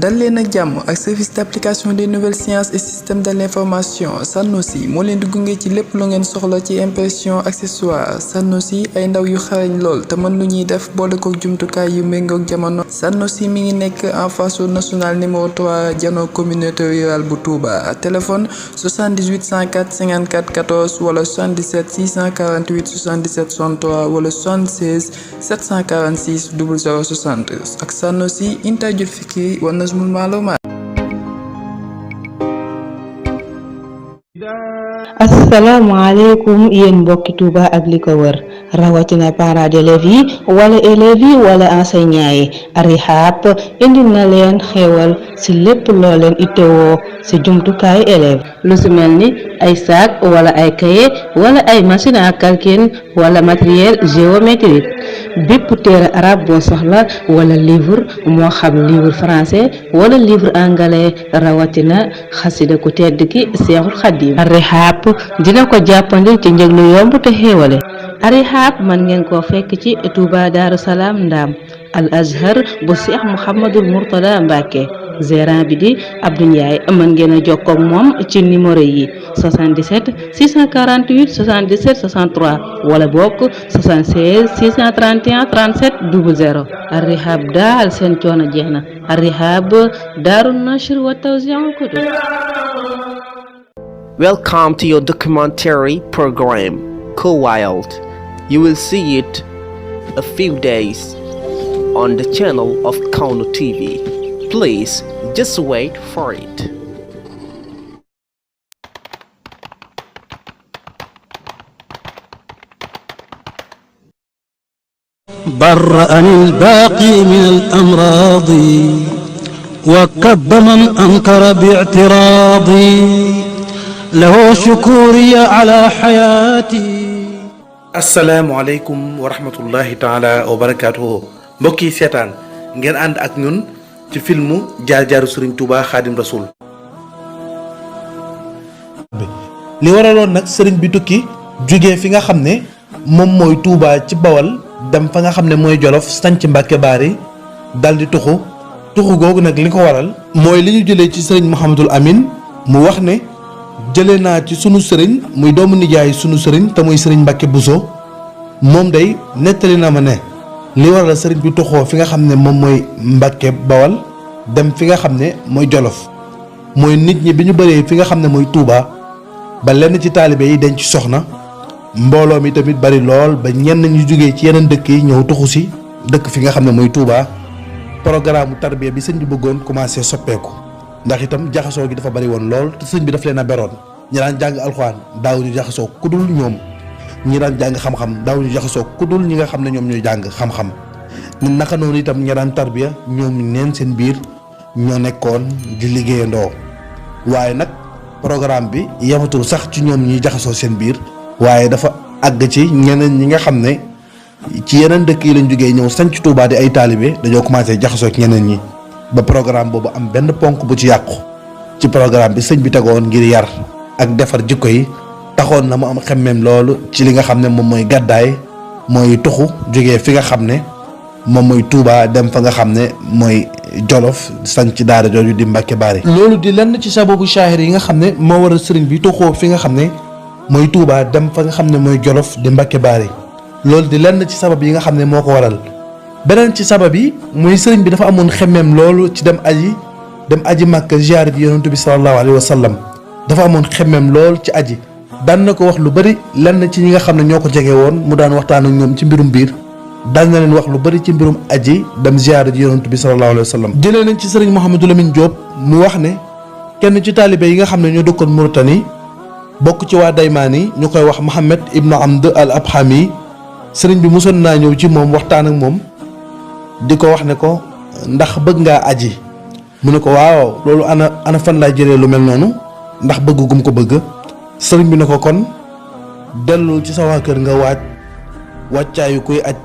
dal leen ak jàmm ak service d'application des nouvelles sciences et systèmes de l'information Sanofi moo leen di gunge ci lépp lu ngeen soxla ci impression accessoire Sanofi ay ndaw yu xarañ lool te mën lu ñuy def boole ko jumtukaay yu méngoog jamono Sanofi mi ngi nekk en face au national numéro 3 jano communauté rurale bu Touba téléphone 78 104 54 14 wala 77 648 77 63 wala 76 746 00 60 ak Sanofi intajul fikri wa nazmul maalumaat. asalaamaaleykum yéen mbokki Touba ak li ko wër rawatina parents d'élèves yi wala élèves yi wala enseignants yi Rihab indil na leen xéewal ci lépp loo leen itteewoo ci jumtukaayu élèves lu ci mel ni ay sac wala ay cahier wala ay machine à calcul wala matériel géométrique bépp téere arabe boo soxla wala livre moo xam livre français wala livre anglais rawatina xasida ku tedd ki Seexul Xadiim Rihab dina ko jàppandil ci njëg lu yomb te xéewale Rihab man ngeen koo fekk ci Touba Daaru Salaam Ndaam Al Azhar bu Cheikh Mouhamadul Mourtada Mbacke gérant bi di Abdou Ndiaye mën ngeen a jokkoo ak moom ci numéro yi 77 648 77 63 wala bokk 76 631 37 00 Rihab daal seen coono jeex na Rihab Daaru Nashr wa Tawzi'ul Kutub. Welcome to your documentary program, Cool Wild. You will see it a few days on the channel of Kawnu TV. Please just wait for it. برأني الباقي من الأمراض وكب من أنكر باعتراضي له شكوري على حياتي. asalaamaaleykum wa rahmatullahi taala wa barakaatuhu mbokki seetaan ngeen ànd ak ñun ci filmu jaar-jaaru Serigne Touba Xaadim Rasul. li waraloon nag Serigne bi tukki jógee fi nga xam ne moom mooy Touba ci Bawal dem fa nga xam ne mooy Jolof sanc Mbàkke Baari dal di tuxu googu nag li ko waral mooy li ñu jëlee ci Serigne Mouhamadul Amin mu wax ne jëlee naa ci sunu sëriñ muy doomu nijaay sunu sëriñ te muy sëriñ Mbàkke Buso moom day nettali na ma ne li waral sëriñ bi toxoo fi nga xam ne moom mooy Mbàkke Bawal dem fi nga xam ne mooy Jolof mooy nit ñi bi ñu bëree fi nga xam ne mooy Touba ba lenn ci taalibe yi denc soxna mbooloo mi tamit bari lool ba ñenn ñu jógee ci yeneen dëkk yi ñëw toxu si dëkk fi nga xam ne mooy Touba programme tarbiya bi sëñ bi bëggoon commencé soppeeku ndax itam jaxasoo gi dafa bari woon lool te sëñ bi daf leen a beroon ñi daan jàng alxuraan daaw ñu jaxasoo ku dul ñoom ñi daan jàng xam-xam daaw ñu jaxasoo ku dul ñi nga xam ne ñoom ñooy jàng xam-xam naka noonu itam ñi daan tarbiya ñoom neen seen biir ñoo nekkoon di liggéeyandoo waaye nag programme bi yamatul sax ci ñoom ñuy jaxasoo seen biir waaye dafa àgg ci ñeneen ñi nga xam ne ci yeneen dëkk yi lañ jógee ñëw sanc Touba di ay taalibe dañoo commencé jaxasoo ak ñeneen ñi ba programme boobu am benn ponk bu ci yàqu ci programme bi sëñ bi tegoon ngir yar ak defar jikko yi taxoon na mu am xemmeem loolu ci li nga xam ne moom mooy gàddaay mooy tuxu jógee fi nga xam ne moom mooy Touba dem fa nga xam ne mooy Jolof sanc daara jooju di Mbàkke Baari. loolu di lenn ci sababu shaahir yi nga xam ne moo waral sëriñ bi tuxoo fi nga xam ne mooy Touba dem fa nga xam ne mooy Jolof di Mbàkke Baari loolu di lenn ci sabab yi nga xam ne moo ko waral. beneen ci sabab yi muy sëriñ bi dafa amoon xemmeem loolu ci dem aji Makka ziyaare ji yonent bi sallallahu alayhi wa sallam dafa amoon xemmeem lool ci aji daan na ko wax lu bari lenn ci ñi nga xam ne ñoo ko jege woon mu daan waxtaan ak ñoom ci mbirum biir daan na leen wax lu bari ci mbirum aji dem ziyaare ji yonent bi sallallahu alayhi wa sallam. jëlee nañ ci sëriñ Mouhamadou Lamine Diop mu wax ne kenn ci taalibe yi nga xam ne ñoo dëkkoon Mauritanie bokk ci waa Daymaani ñu koy wax Mohamed Ibn Amd al Abhami sëriñ bi mosoon naa ñëw ci moom waxtaan ak moom. di ko wax ne ko ndax bëgg ngaa aji mu ne ko waaw loolu ana fan laay jëlee lu mel noonu ndax bëgg gum ko bëgg sëriñ bi ne ko kon dellul ci sa waa kër nga wàccaayu kuy aj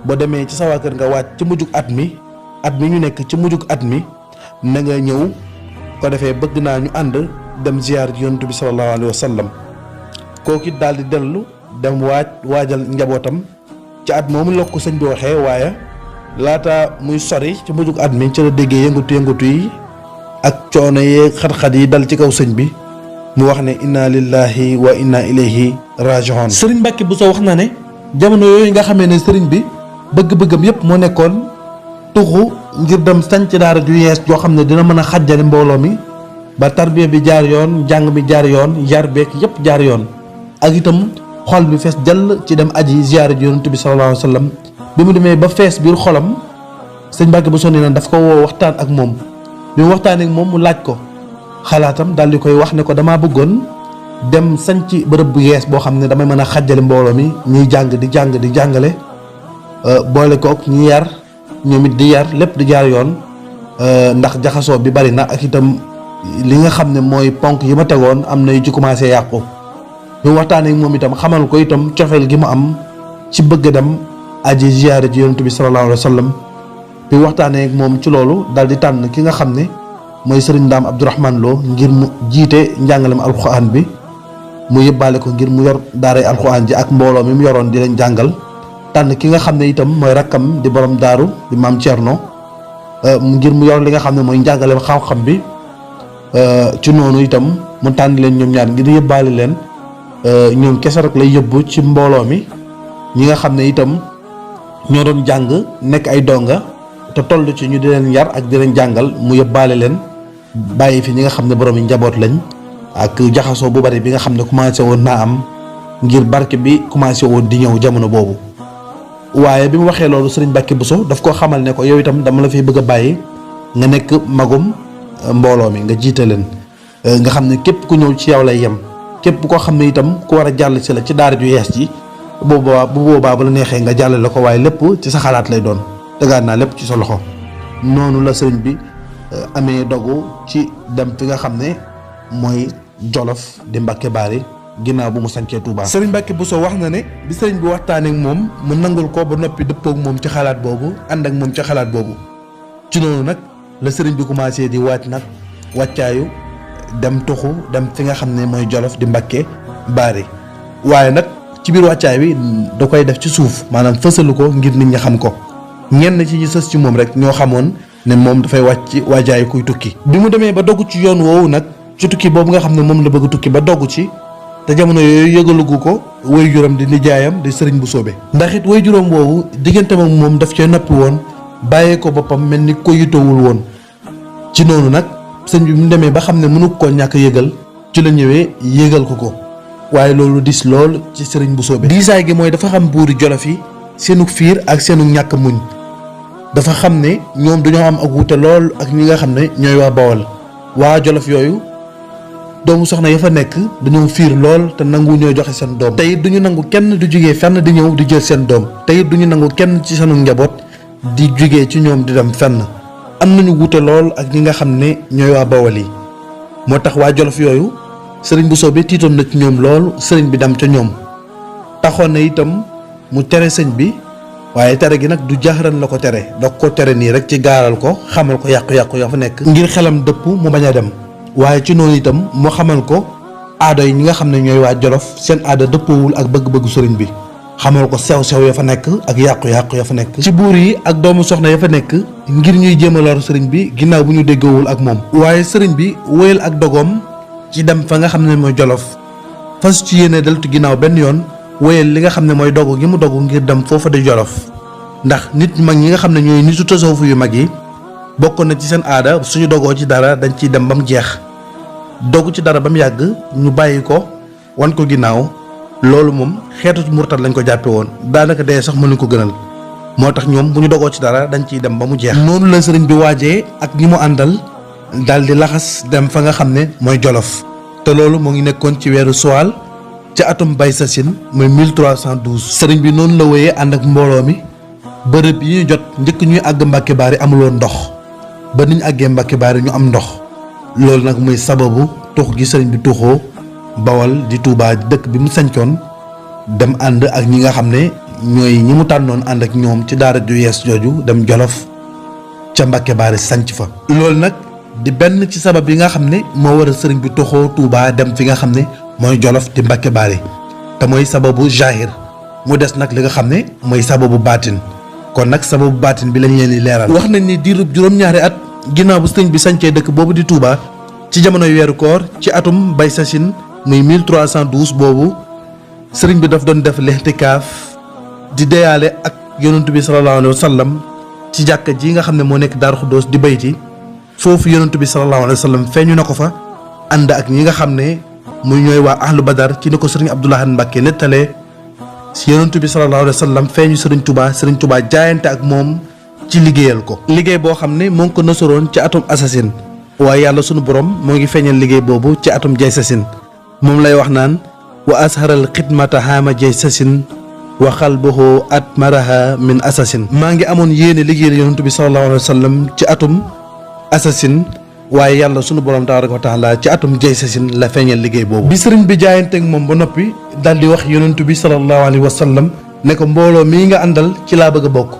boo demee ci sa waa kër nga waaj ci mujjug at mi ñu nekk ci mujjug at mi na nga ñëw ko defee bëgg naa ñu ànd dem ziyaar yonent bi sallallahu alayhi wa sallam kooku it daal di dellu dem waajal njabootam ci at moomu la ko sëñ bi waxee waaye laata muy sori ci mujjug at mi ci la déggee yëngatu yi ak coono yeeg xat-xat yi dal ci kaw sëñ bi mu wax ne inna lillahi wa inna ilayhi raji'un. sëriñ Mbàkke Buso wax na ne jamono yooyu nga xamee ne sëriñ bi bëgg-bëggam yépp moo nekkoon tuxu ngir dem sanc daara ju yees joo xam ne dina mën a xajjale mbooloo mi ba tarbiya bi jaar yoon jàng bi jaar yoon yar beek yépp jaar yoon ak itam xol bi fees jàll ci dem aji ziyaara ji yonent bi sallallahu alayhi wa sallam bi mu demee ba fees biir xolam sëñ Mbàkke Buso nee na daf ko woo waxtaan ak moom bi mu waxtaanee ak moom mu laaj ko xalaatam daal di koy wax ne ko damaa bëggoon dem sanc bërëb bu yees boo xam ne damay mën a xajjale mbooloo mi ñuy jàng di jàngale boole kook ñi yar ñoom it di yar lépp di jaar yoon ndax jaxasoo bi bari na ak itam li nga xam ne mooy ponk yi ma tegoon am na yu ci commencé yàqu bi mu waxtaanee ak moom itam xamal ko itam cofeel gi mu am ci bëgg dem aji ziyaare ji yonent bi sallallahu alayhi wa sallam bi waxtaanee ak moom ci loolu daal di tànn ki nga xam ne mooy sëriñ Ndaam Abdourahmane Lo ngir mu jiite njàngalem alxuraan bi mu yëbbaale ko ngir mu yor daaray alxuraan ji ak mbooloo mi mu yoroon di leen jàngal tànn ki nga xam ne itam mooy rakkam di borom daaru di maam Thierno ngir mu yor li nga xam ne mooy njàngalem xam-xam bi ci noonu itam mu tànn leen ñoom ñaar ngir yëbbaale leen ñoom kese rek lay yóbbu ci mbooloo mi ñi nga xam ne itam ñoo doon jàng nekk ay donga te toll ci ñu di leen yar ak di leen jàngal mu yóbbaale leen bàyyi fi ñi nga xam ne borom yi njaboot lañ ak jaxasoo bu bari bi nga xam ne commencé woon naa am ngir barke bi commencé woon di ñëw jamono boobu. waaye bi mu waxee loolu sëriñ Mbàkke Buso daf koo xamal ne ko yow itam dama la fiy bëgg a bàyyi nga nekk magum mbooloo mi nga jiite leen nga xam ne képp ku ñëw ci yow lay yem képp koo xam ne itam ku war a jàll si la ci daara ju yees ji bu boobaa bu la neexee nga jàllale ko waaye lépp ci sa xalaat lay doon tegaat naa lépp ci sa loxo. noonu la sëriñ bi amee dogu ci dem fi nga xam ne mooy Jolof di Mbàkke Baari ginnaaw bu mu sancee Touba. sëriñ Mbàkke Buso wax na ne bi sëriñ bi waxtaanee ak moom mu nangul ko ba noppi dëppoo ak moom ci xalaat boobu ànd ak moom ci xalaat boobu ci noonu nag la sëriñ bi commencé di waaj nag wàccaayu dem tuxu dem fi nga xam ne mooy Jolof di Mbàkke Baari waaye nag ci biir wàccaay bi da koy def ci suuf maanaam fësalu ko ngir nit ñi xam ko ñenn ci ñi sës ci moom rek ñoo xamoon ne moom dafay wàcc waajaayu kuy tukki. bi mu demee ba dogg ci yoon woowu nag ci tukki boobu nga xam ne moom la bëgg tukki ba dogg ci te jamono yooyu yëgalugu ko way juróom di nijaayam di sëriñ bu soobe ndax it way juróom woowu digganteem ak moom daf cee noppi woon bàyyee ko boppam mel ni ko yitowul woon ci noonu nag sëñ bi mu demee ba xam ne mënu koo ñàkk yëgal ci la ñëwee yëgal ko waaye loolu dis lool ci sëriñ bu soobe diisaay gi mooy dafa xam buuri Jolof yi seenu fiir ak seenu ñàkk muñ dafa xam ne ñoom dañoo am ak wute lool ak ñi nga xam ne ñooy waa Bawol waa Jolof yooyu doomu soxna ya fa nekk dañoo fiir lool te nangu ñoo joxe seen doom te it duñu nangu kenn du jugee fenn di ñëw di jël seen doom te it duñu nangu kenn ci seenu njaboot di jugee ci ñoom di dem fenn am nañu wute lool ak ñi nga xam ne ñooy waa Bawol yi moo tax waa Jolof yooyu sëriñ bu soobee tiitoon na ci ñoom lool sëriñ bi dem ca ñoom taxoon na itam mu tere sëñ bi waaye tere gi nag du jaxaran la ko tere da ko tere nii rek ci gaaral ko xamal ko yàqu-yàqu ya fa nekk ngir xelam dëpp mu bañ a dem waaye ci noonu itam mu xamal ko aada yi ñi nga xam ne ñooy waa Jolof seen aada dëppoowul ak bëgg-bëggu sëriñ bi xamal ko sew-sew ya fa nekk ak yàqu-yàqu ya fa nekk ci buur yi ak doomu soxna ya fa nekk ngir ñuy jéem a lor sëriñ bi ginnaaw bu ñu déggoowul ak moom waaye sëriñ bi wéyal ak dogoom ci dem fa nga xam ne mooy Jolof fas ci yéene deltu ginnaaw benn yoon wéyal li nga xam ne mooy dogu gi mu dogu ngir dem foofa di Jolof ndax nit mag ñi nga xam ne ñooy nitu tasawuf yu mag yi bokk na ci seen aada suñu dogoo ci dara dañ ciy dem ba mu jeex dogu ci dara ba mu yàgg ñu bàyyi ko wan ko ginnaaw loolu moom xeetu murtad lañ ko jàppe woon daanaka dee sax mënuñ ko gënal moo tax ñoom bu ñu dogoo ci dara dañ ciy dem ba mu jeex noonu la sëriñ bi waajee ak ñi mu àndal daal di laxas dem fa nga xam ne mooy Jolof te loolu moo ngi nekkoon ci weeru Suwaal ci atum bay sasin mooy 1312 sëriñ bi noonu la wéyee ànd ak mbooloo mi bërëb yi ñu jot njëkk ñuy àgg Mbàkke Baari amuloon ndox ba niñ àggee Mbàkke Baari ñu am ndox loolu nag muy sababu tux gi sëriñ bi tuxoo Bawol di Touba dëkk bi mu sañcoon dem ànd ak ñi nga xam ne ñooy ñi mu tànnoon ànd ak ñoom ci daara ju yees jooju dem Jolof ca Mbàkke Baari sanc fa loolu nag di benn ci sabab yi nga xam ne moo war a sëriñ bi tuxoo Touba dem fi nga xam ne mooy Jolof di Mbàkke Baari te mooy sababu jahir mu des nag li nga xam ne mooy sababu baatin kon nag sababu baatin bi lañ leen di leeral. wax nañ ni diirub juróom-ñaari at ginnaaw bu sëriñ bi sancee dëkk boobu di Touba ci jamonoy weeru koor ci atum bay sasin muy 1312 boobu sëriñ bi daf doon def lixtikaaf di deyaale ak yonentu bi sallallahu alayhi wa sallam ci jàkka ji nga xam ne moo nekk Daaru Xuddoos di bayti foofu yonentu bi sallallahu alayhi wa sallam feeñu na ko fa ànd ak ñi nga xam ne muy ñooy waa ahlu badar ci ni ko sëriñ Abdou Lahad Mbacké nettalee si yonentu bi sallallahu alayhi wa sallam feeñu sëriñ Touba jaayante ak moom ci liggéeyal ko liggéey boo xam ne moo ngi ko nasoroon ci atum assasine waaye yàlla sunu borom moo ngi feeñal liggéey boobu ci atum jay sasin moom lay wax naan wa asharal xidmata haama jay sasin wa xalbuhu at maraha min assasine maa ngi amoon yéene liggéeyal yonentu bi sallallahu alayhi wa sallam ci atum assasine waaye yàlla sunu borom tabaraka wa taala ci atum jay sasin la feeñal liggéey boobu bi sëriñ bi jaayanteeg moom ba noppi daal di wax yonentu bi sallallahu alayhi wa sallam ne ko mbooloo mii nga àndal ci laa bëgg a bokk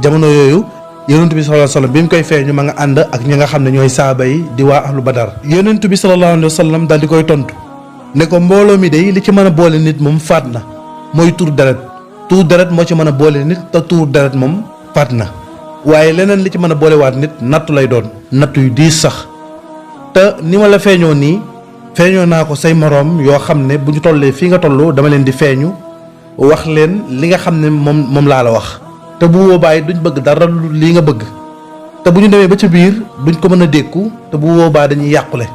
jamono yooyu yonentu bi sallallahu alayhi wa sallam bi mu koy feeñu ma nga ànd ak ñi nga xam ne ñooy saaba yi di waa ahlu badar yonentu bi sallallahu alayhi wa sallam daal di koy tontu ne ko mbooloo mi day li ci mën a boole nit moom faat na mooy tuur deret moo ci mën a boole nit te tuur deret moom faat na waaye leneen li ci mën a boolewaat nit nattu lay doon nattu yu diis sax te ni ma la feeñoo nii feeñoo naa ko say moroom yoo xam ne bu ñu tollee fii nga toll dama leen di feeñu wax leen li nga xam ne moom laa la wax te bu boobaa duñ bëgg dara lii nga bëgg te bu ñu demee ba ci biir duñ ko mën a dékku te bu boobaa dañuy yàqule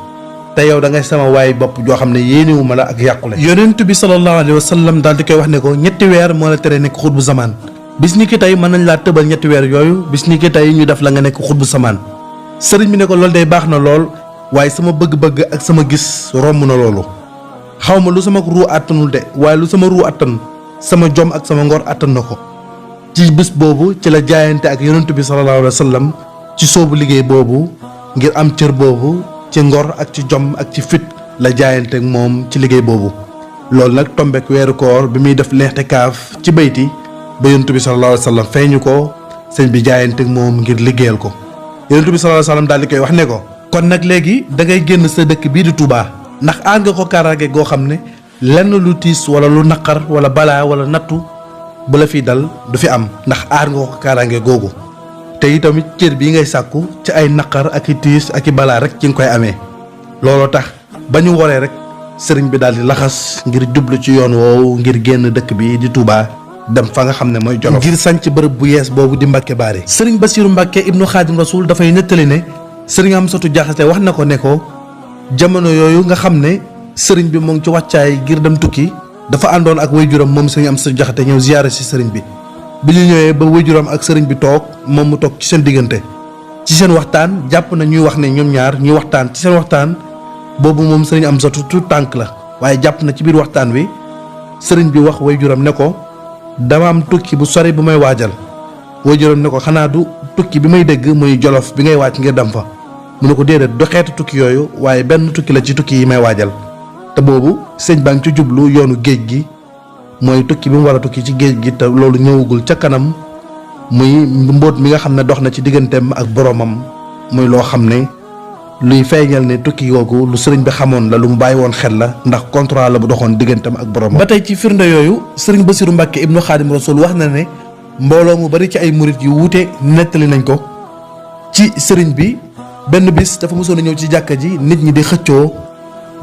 te yow da ngay sama waay bopp joo xam ne yéenewuma la ak yàqule yonent bi sallallahu alayhi wa sallam daal di koy wax ne ko ñetti weer moo la tere nekk xutbu zamaan bis ni ki tey mën nañ laa tëbal ñetti weer yooyu bis ni ki tey ñu def la nga nekk xutbu zamaan sëriñ bi ne ko loolu day baax na lool waaye sama bëgg-bëgg ak sama gis romb na loolu xaw ma lu sama ruu àttanul de waaye lu sama ruu àttan sama jom ak sama ngor àttan na ko ci bés boobu ci la jaayante ak yonent bi sallallahu alayhi wa sallam ci soobu liggéey boobu ngir am cër boobu ci ngor ak ci jom ak ci fit la jaayante ak moom ci liggéey boobu loolu nag tombek weeru koor bi muy def lixtikaaf ci bayti ba yonent bi sallallahu alayhi wa sallam feeñu ko sëñ bi jaayante ak moom ngir liggéeyal ko yonent bi sallallahu alayhi wa sallam daal di koy wax ne ko kon nag léegi da ngay génn sa dëkk bii di Touba ndax aar nga ko kaaraange goo xam ne lenn lu tiis wala lu naqar wala balaa wala nattu bu la fi dal du fi am ndax aar nga ko kaaraange googu te itamit cër bii ngay sàkku ci ay naqar ak i tiis ak i balaa rek ci nga koy amee looloo tax ba ñu waree rek sëriñ bi daal di laxas ngir jublu ci yoon woowu ngir génn dëkk bi di Touba dem fa nga xam ne mooy Jolof ngir sanc bërëb bu yees boobu di Mbàkke Baari sëriñ Basiiru Mbàkke ibnu Xaadim Rasuul dafay nettali ne sëriñ Amsatu Jaxate wax na ko ne ko jamono yooyu nga xam ne sëriñ bi mu ngi ci wàccaay ngir dem tukki dafa àndoon ak waajuram moom sëriñ Amsatu Jaxate ñëw ziyaare si sëriñ bi ñu ñëwee ba waajuram ak sëriñ bi toog moom mu toog ci seen diggante ci seen waxtaan jàpp na ñuy wax ne ñoom ñaar ñuy waxtaan ci seen waxtaan boobu moom sëriñ Amsatu tout tànk la waaye jàpp na ci biir waxtaan wi sëriñ bi wax waajuram ne ko dama am tukki bu sori bu may waajal waajuram ne ko xanaa du tukki bi may dégg muy Jolof bi ngay waaj ngir dem fa mu ne ko déedéet du xeetu tukki yooyu waaye benn tukki la ci tukki yi may waajal te boobu sëñ baa ngi ci jublu yoonu géej gi mooy tukki bi mu war a tukki ci géej gi te loolu ñëwagul ca kanam muy mbóot mi nga xam ne dox na ci digganteem ak boromam muy loo xam ne luy feeñal ne tukki googu lu sëriñ bi xamoon la lu mu bàyyi woon xel la ndax contrat la bu doxoon digganteem ak boromam. ba tey ci firnde yooyu sëriñ Basiiru Mbàkke ibnu Xaadim Rasuul wax na ne mbooloo mu bari ci ay murit yu wuute nettali nañ ko ci sëriñ bi. benn bis dafa mosoon a ñëw ci jàkka ji nit ñi di xëccoo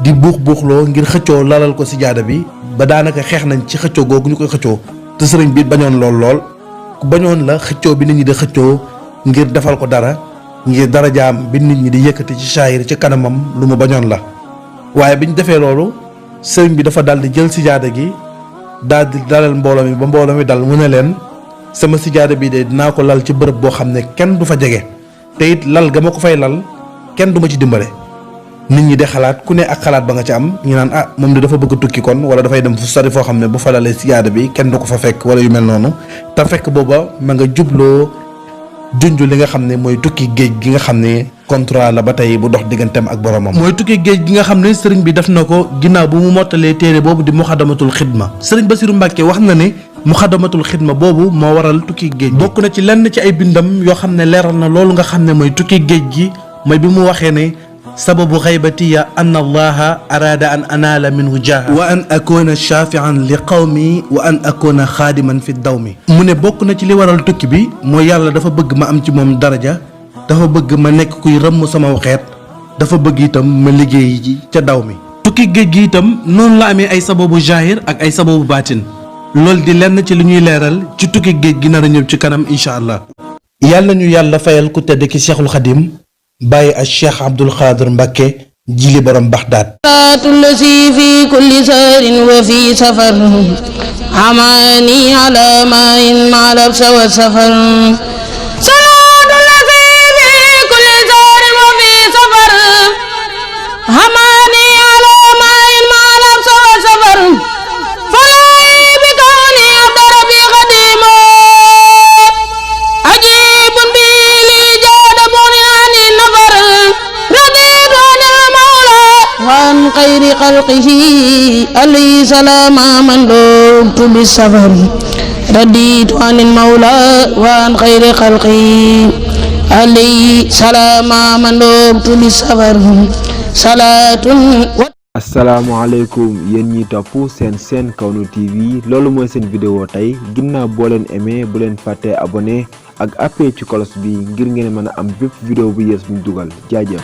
di buuxloo ngir xëccoo lalal ko si jaada bi ba daanaka xeex nañ ci xëccoo googu ñu koy xëccoo te sëriñ bi bañoon lool ku bañoon la xëccoo bi nit ñi di xëccoo ngir defal ko dara ngir dara jaam bi nit ñi di yëkkati ci saayir ci kanamam lu mu bañoon la waaye bi ñu defee loolu sëriñ bi dafa dal di jël si jaada gi daal di dalal mbooloo mi ba mbooloo mi dal mu ne leen sama si jaada bi de dinaa ko lal ci bërëb boo xam ne kenn du fa jege te it lal ga ma ko fay lal kenn du ma ci dimbale nit ñi de xalaat ku ne ak xalaat ba nga ci am ñu naan ah moom de dafa bëgg tukki kon wala dafay dem fu sori foo xam ne bu fa lalee siyaada bi kenn du ko fa fekk wala yu mel noonu te fekk booba ma nga jubloo junj li nga xam ne mooy tukki géej gi nga xam ne contrat la ba tey bu dox digganteem ak boromam. mooy tukki géej gi nga xam ne sëriñ bi def na ko ginnaaw bu mu mottalee téere boobu di muxadamatul xidma sëriñ Basiiru Mbàkke wax na ne muxadamatul xidma boobu moo waral tukki géej bokk na ci lenn ci ay bindam yoo xam ne leeral na loolu nga xam ne mooy tukki géej gi mooy bi mu waxee ne sababu xaybatiya an allaha araada an anaala minhu jaaha wa an akuna shafian li qawmi wa an akuna xaadiman fi dawmi mu ne bokk na ci li waral tukki bi mooy yàlla dafa bëgg ma am ci moom daraja dafa bëgg ma nekk kuy rëmm sama xeet dafa bëgg itam ma liggéey ji ca daw mi tukki géej gi itam noonu la amee ay sababu zahir ak ay sababu baatin loolu di lenn ci li ñuy leeral ci tukki géej gi nar a ñëw ci kanam incha allah yàlla ñu yàlla fayal ku tedd ki Cheikhul Khadim bàyyi ak Cheikh Abdoul Khadir Mbacké jili borom Baxdaad الذي في كل سار وفي سفر عماني على ماء مع لبس والسفر صلاة الذي في كل سار وفي سفر عماني على ماء مع لبس والسفر فلاي بكوني عبد ربي خديمه عجيب بي لي جاد بني عن النفر رضيت عن المولى وعن خير خلقه عليه سلام من لبت بالسفر رديت عن المولى وعن خير خلقه عليه سلام من لبت بالسفر صلاة asalaamaaleykum yéen ñi topp seen Kawnu TV loolu mooy seen vidéo tey ginnaaw boo leen aimé bu leen fàtte abonné ak appuyé ci cloche bi ngir ngeen mën a am bépp vidéo bu yees bu ñu dugal jaajëf